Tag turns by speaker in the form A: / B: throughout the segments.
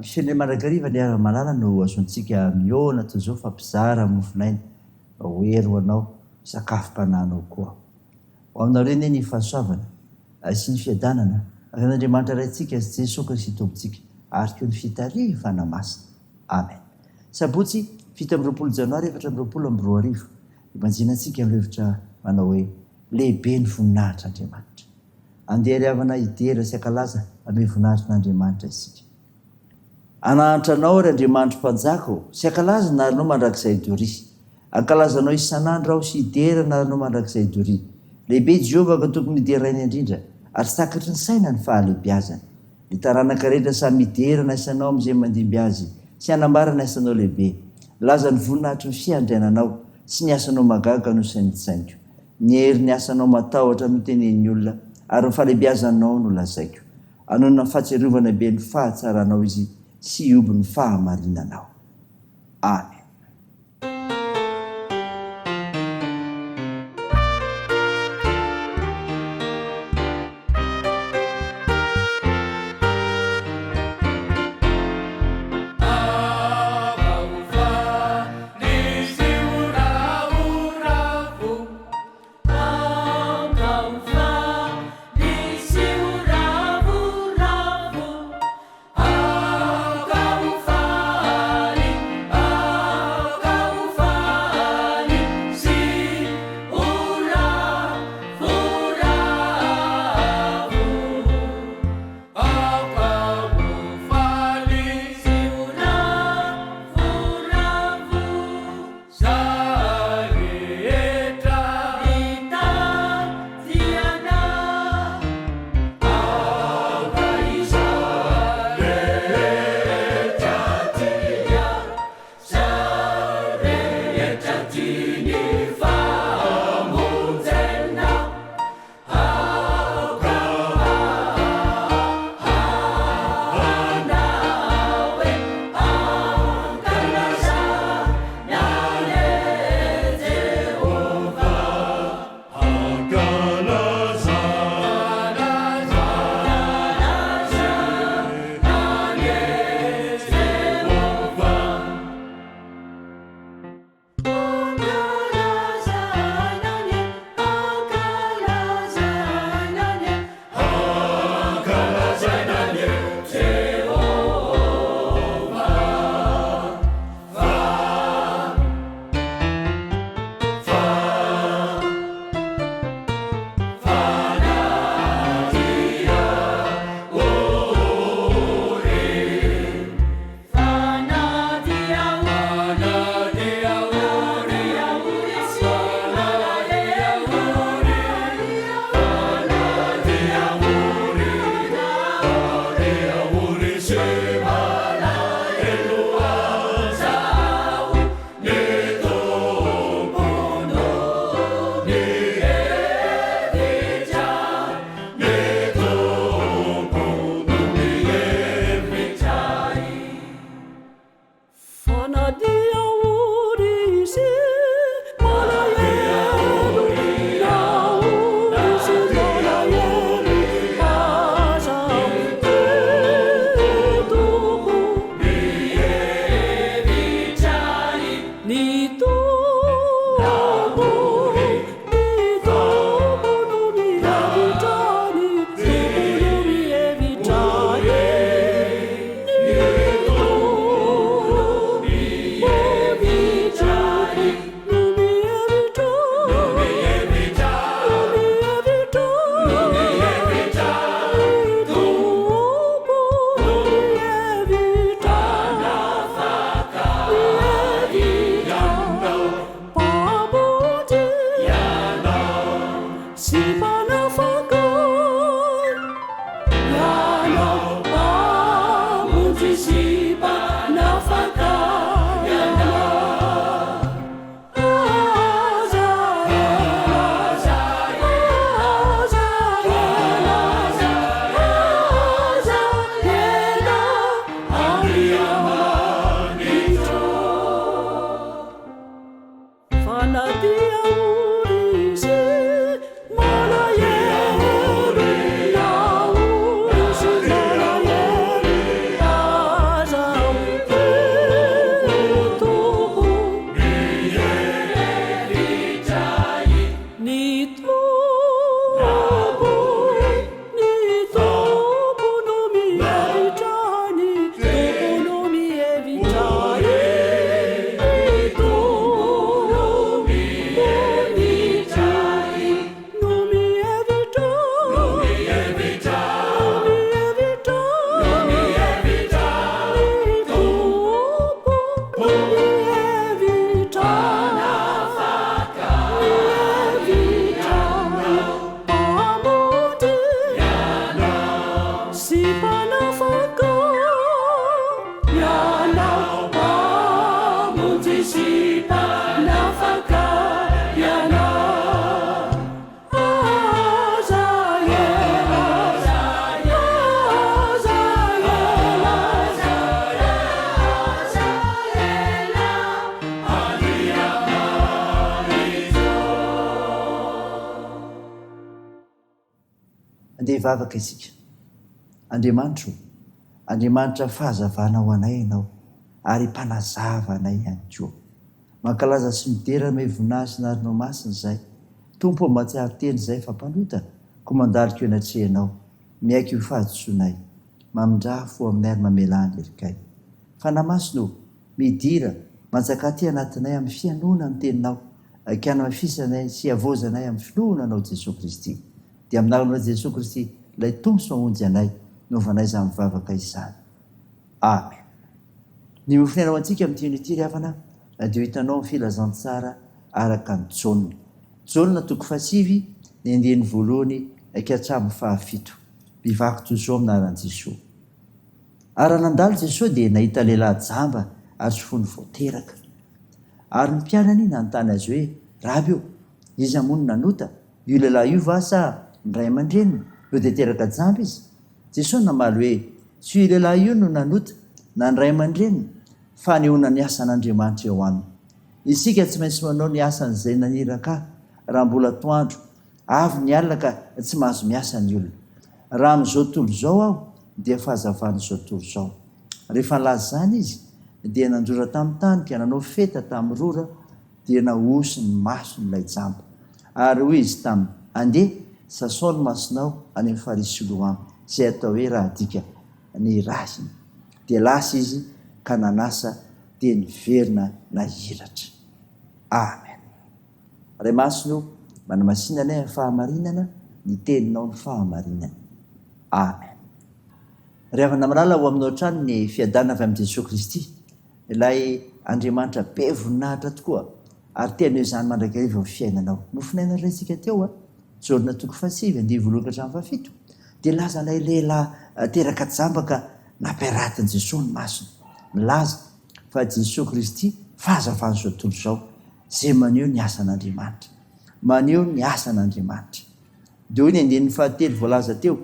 A: Amin'ny fiainana mandrakariva ny Hara-malala no azontsika mihaona toy izao fa mpizara mofon'aina mba ho hery ho anao, sakafom-panahinao koa. Ho aminareo anie ny fahasoavana sy ny fiadanana avy amin'Andriamanitra Raintsika sy Jesoa Kristy Tompontsika ary koa ny fitarihin'ny Fanahy Masina. Amen. Sabotsy 27 Janoary 2024, Ibanjinantsika ny hevitra manao hoe Lehibe ny voninahitr'Andriamanitra. Andeha ry havana hidera sy hankalaza hanome voninahitra an'Andriamanitra isika. Hanahantra Anao ry Andriamanitro Mpanjaka ô, sy hankalaza ny anaranao mandrakizay doria. Hankalaza Anao isan'andro aho sy hidera ny anaranao mandrakizay doria. Lehibe i Jehovah ka tokony hoderaina indrindra, ary tsy takatry ny saina ny fahalehibiazany. Ny taranaka rehetra samy hidera ny asanao amin'izay mandimby azy, sy hanambara ny asanao lehibe. Milaza ny voninahitry ny fiandriananao sy ny asanao mahagaga no saintsainiko. Ny herin'ny asanao matahotra no tenenin'ny olona, ary ny fahalehibiazanao no lazaiko. Hanonona ny fahatsiarovana be ny fahatsaranao izy sy hihoby ny fahamarinanao. Amen. hivavaka isika. Andriamanitra o, Andriamanitra fahazavana ho anay Ianao, ary Mpanazava anay ihany koa. Mankalaza sy midera anao voninahitra sy anaranao masina izahay. Tompo ô, mahatsiaro tena izahay fa mpanota, koa mandalo koa eo anatrehanao. Miaiky ho fahadisoanay. Mamindrà fo aminay ary mamelà ny helokay. Fanahy Masina ô, midira, manjakà aty anatinay amin'ny fihainoana ny Teninao, ka hanamafisanay sy havaozanay amin'ny finoana Anao Jesoa Kristy. Dia amin'ny anaranao Jesoa Kristy, ilay Tompo sy Mpamonjy anay, no ovanay izany vavaka izany. Amen. Ny mofon'aina ho antsika amin'ity anio ity ry havana dia ho hitanao amin'ny filazantsara araka an'i Jaona. Jaona toko fahasivy, ny andininy voalohany ka hatramin'ny fahafito. Mivaky toy izao amin'ny anaran'i Jesoa. Ary raha nandalo Jesoa dia nahita lehilahy jamba ary tsy fony vao teraka. Ary ny mpianany nanontany azy hoe, Raby ô, iza moa no nanota, io lehilahy io va sa ny ray aman-dreniny, no dia teraka jamba izy? Jesoa namaly hoe, Tsy io lehilahy io no nanota, na ny ray aman-dreniny, fa hanehoana ny asan'Andriamanitra eo aminy. Isika tsy maintsy manao ny asan'izay naniraka ahy, raha mbola atoandro, avy ny alina ka tsy mahazo miasa ny olona. Raha amin'izao tontolo izao aho, dia fahazavan'izao tontolo izao. Rehefa nilaza izany izy, dia nandrora tamin'ny tany ka nanao feta tamin'ny rora, dia nahosiny ny masony ilay jamba. Ary hoy izy taminy, Andeha, sasao ny masonao any amin'ny farihy Siloama, izay atao hoe raha adika, Nirahina. Dia lasa izy ka nanasa, dia niverina nahiratra. Amen. Ray Masina o, manamasina anay amin'ny fahamarinana, ny Teninao no fahamarinana. Amen. Ry havana malala, ho aminao hatrany ny fiadanana avy amin'i Jesoa Kristy. Ilay Andriamanitra be voninahitra tokoa, ary te haneho izany mandrakariva eo amin'ny fiainanao. Nofonaina raintsika teo a, Jaona toko fahasivy, andininy voalohany ka hatramin'ny fahafito, dia nilaza ilay lehilahy teraka jamba ka nampiaratin'i Jesoa ny masony. Milaza fa Jesoa Kristy fahazavan'izao tontolo izao, izay maneho ny asan'Andriamanitra. Maneho ny asan'Andriamanitra. Dia hoy ny andininy fahatelo voalaza teo,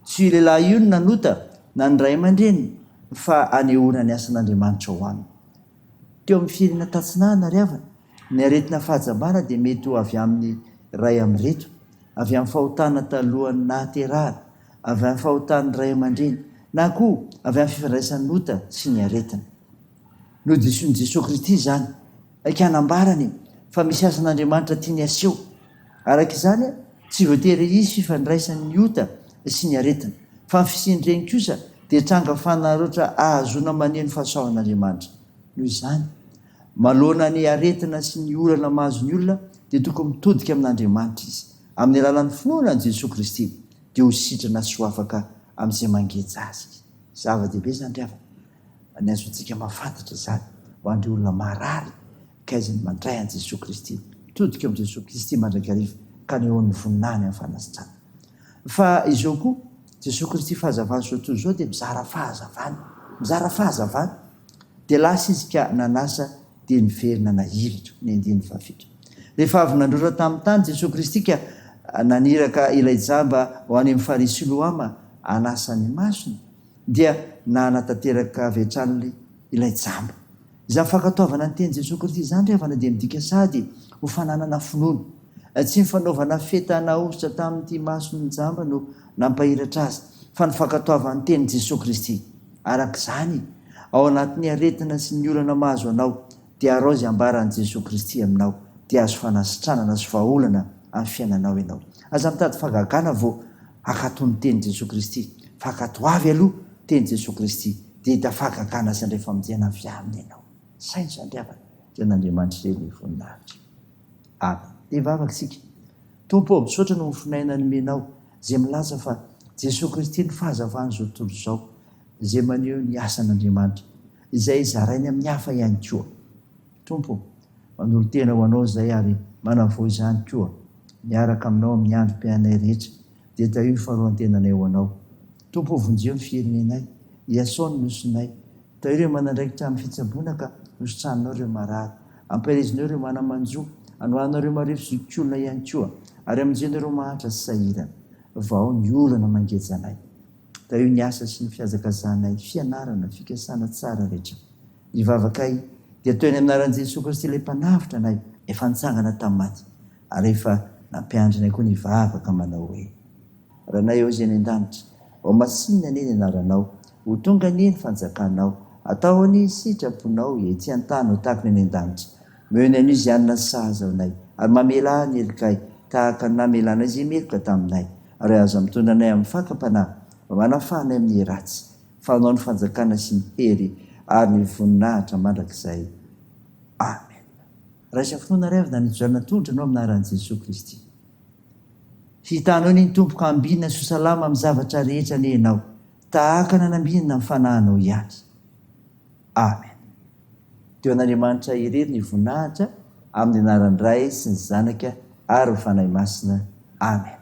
A: Tsy io lehilahy io no nanota, na ny ray aman-dreniny, fa anehoana ny asan'Andriamanitra ao aminy. Teo amin'ny firenena tatsinanana ry havana, ny aretina fahajambana dia mety ho avy amin'ny iray amin'ireto, avy amin'ny fahotana talohan'ny nahaterahana, avy amin'ny fahotan'ny ray aman-dreny, na koa avy amin'ny fifandraisan'ny ota sy ny aretina. Nodisoin'i Jesoa Kristy izany, ka nambarany fa misy asan'Andriamanitra tiany haseho. Araka izany, tsy voatery hisy fifandraisany ny ota sy ny aretina, fa ny fisian'ireny kosa dia tranga fanararaotra ahazoana maneho ny fahasoavan'Andriamanitra. Noho izany, manoloana ny aretina sy ny olana mahazo ny olona, dia tokony mitodika amin'Andriamanitra izy. Amin'ny alalan'ny finoana an'i Jesoa Kristy, dia ho sitrana sy ho afaka amin'izay mangeja azy izy. Zava-dehibe izany ry havana. Ny azontsika mahafantatra izany ho an'ireo olona marary ka izay mandray an'i Jesoa Kristy, mitodika eo amin'i Jesoa Kristy mandrakariva ka anehoany ny voninahiny amin'ny fanasitranana. Fa izao koa, Jesoa Kristy fahazavan'izao tontolo izao dia mizara fahazavana, mizara fahazavana. Dia lasa izy ka nanasa dia niverina nahiratra, ny andininy fahafito. Rehefa avy nandrora tamin'ny tany Jesoa Kristy ka naniraka ilay jamba ho any amin'ny farihy Siloama hanasa ny masony, dia nanatanteraka avy hatrany ilay jamba. Izany fankatoavana ny tenin'i Jesoa Kristy izany ry havana dia midika sady ho fananana finoana. Tsy ny fanaovana feta nahosotra tamin'ity mason'ny jamba no nampahiratra azy, fa ny fankatoavany ny tenin'i Jesoa Kristy. Araka izany, ao anatin'ny aretina sy ny olana mahazo anao, dia araho izay ambaran'i Jesoa Kristy aminao, dia hahazo fanasitranana sy vahaolana amin'ny fiainanao ianao. Aza mitady fahagagana vao hankatò ny tenin'i Jesoa Kristy, fa ankatoavy aloha tenin'i Jesoa Kristy, dia hahita fahagagana sy handray famonjena avy Aminy ianao. Saino izany ry havana, dia an'Andriamanitra irery ny voninahitra. Amen. Dia hivavaka isika. Tompo ô, misaotra noho ny fonaina nomenao, izay milaza fa Jesoa Kristy no fahazavan'izao tontolo izao, izay maneho ny asan'Andriamanitra. izay zarainy amin'ny hafa ihany koa. Tompo ô, manolo-tena ho Anao izahay ary manavao izany koa miaraka Aminao amin'ny androm-piainanay rehetra, dia tahio ny faharoan-tenanay ho Anao. Tompo ô, vonjeo ny firenenay, iasao ny nosinay, tahio ireo manandraikitra amin'ny fitsaboana ka hositraninao ireo marary, ampaherezinao ireo mana-manjo, anohanao ireo marefo zokiolona ihany koa, ary amonjenao ireo mahantra sy sahirana. Vahao ny olana mangeja anay. Tahio ny asa sy ny fihazakazahanay, fianarana, fikasana tsara rehetra. Ny vavakay dia toy ny amin'ny anaran'i Jesoa Kristy ilay Mpanavotra anay, efa nitsangana tamin'ny maty ary efa nampiandry anay koa ny hivavaka manao hoe. Ranay ô izay any an-danitra, Hohamasinina anie ny anaranao, Ho tonga anie ny fanjakanao, Atao anie ny sitraponao ety an-tany ho tahaka ny any an-danitra. Omeo ny anio izay hanina sahaza ho anay, ary mamelà ny helokay, tahaka ny namelanay izay meloka taminay. Ary aza mitondra anay amin'ny fakam-panahy, fa manafaha anay amin'ny ratsy. Fa Anao ny fanjakana sy ny hery ary ny voninahitra mandrakizay. Amen. Raisa finoana ry havana ny hijanona tondro anao amin'ny anaran'i Jesoa Kristy. Hitanao anie ny Tompo ka ambinina sy ho salama amin'ny zavatra rehetra anie ianao, tahaka nanambinana ny fanahinao ihany. Amen. Teo an'Andriamanitra irery ny voninahitra, amin'ny anaran'ny Ray sy ny Zanaka ary ny Fanahy Masina. Amen.